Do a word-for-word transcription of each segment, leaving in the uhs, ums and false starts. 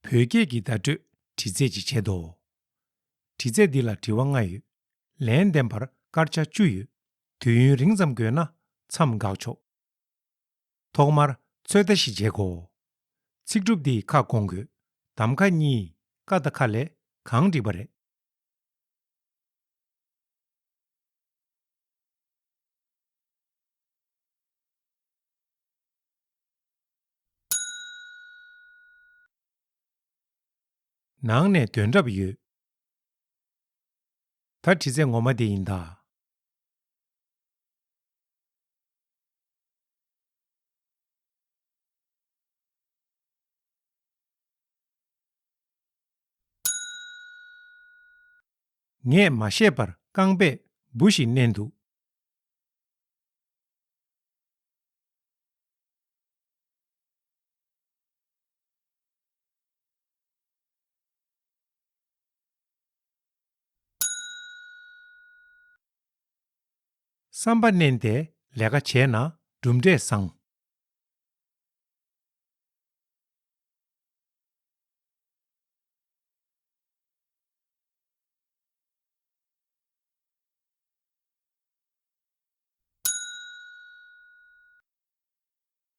བོད་སྐད་ཀྱི་བརྡ་སྤྲོད་འདྲི་རྩད་ཅིག་བྱེད་དོ། འདྲི་རྩད་འདི་ལ་དྲི་བ་ལྔ་ཡོད། ལན་འདེབས་པར་སྐར་ཆ་བཅུ་ཡོད། དུས་ཡུན་རིང་ཙམ་དགོས་ན་མཚམས་འགག་ཆོག། ཐོག་མར་ཚོད་ལྟ་ཞིག་བྱེད་དགོས། ཚིག་གྲུབ་འདིའི་ཁ་སྐོང་དགོས། གདམ་ཁ་གཉིས། ཀ་དང་ཁ་ལས་གང་འགྲིག་པ་རེད། ནང་ནས་དོན་འདྲ་པོ་ཡོད། ད་འདྲི་རྩད་ངོ་མ་དེ་ཡིན་ད། ངས་མ་ཤེས་པར་རྐང་པས་འབུ་ཞིག་མནན་འདུག། བསམ་པ་མནན་ཏེ་ལས་ཀ་བྱས་ན་གྲུབ་འབྲས་བཟང་།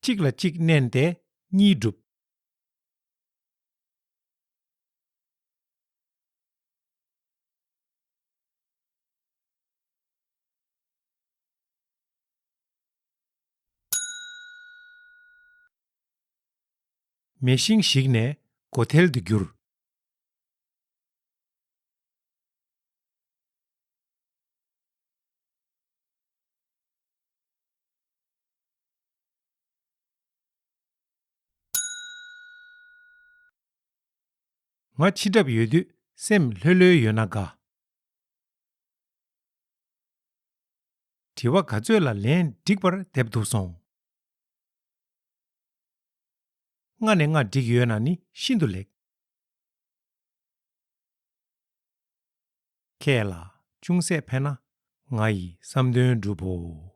གཅིག་ལ་གཅིག་མནན་ཏེ་གཉིས་འགྲུབ། མེ་ཤིང་ཞིག་ནས་སྒོ་ཐལ་དུ་གྱུར། ང་འཆི་གྲབས་ཡོད་དུས་སེམས་ལྷོད་ལྷོད་ཡོད་ན་དགའ། དྲི་བ་ག་ཚོད་ལ་ལན་འགྲིག་པར་འདེབས་ཐུབ་སོང་། ལྔ་ནས་ལྔ་འགྲིག་ཡོད་ན་ནི་ཤིན་ཏུ་ལེགས། ཁྱེད་ལ་ཅུང་ཟད་ཕན་ན་ང་ཡི་བསམ་དོན་འགྲུབ་བོ།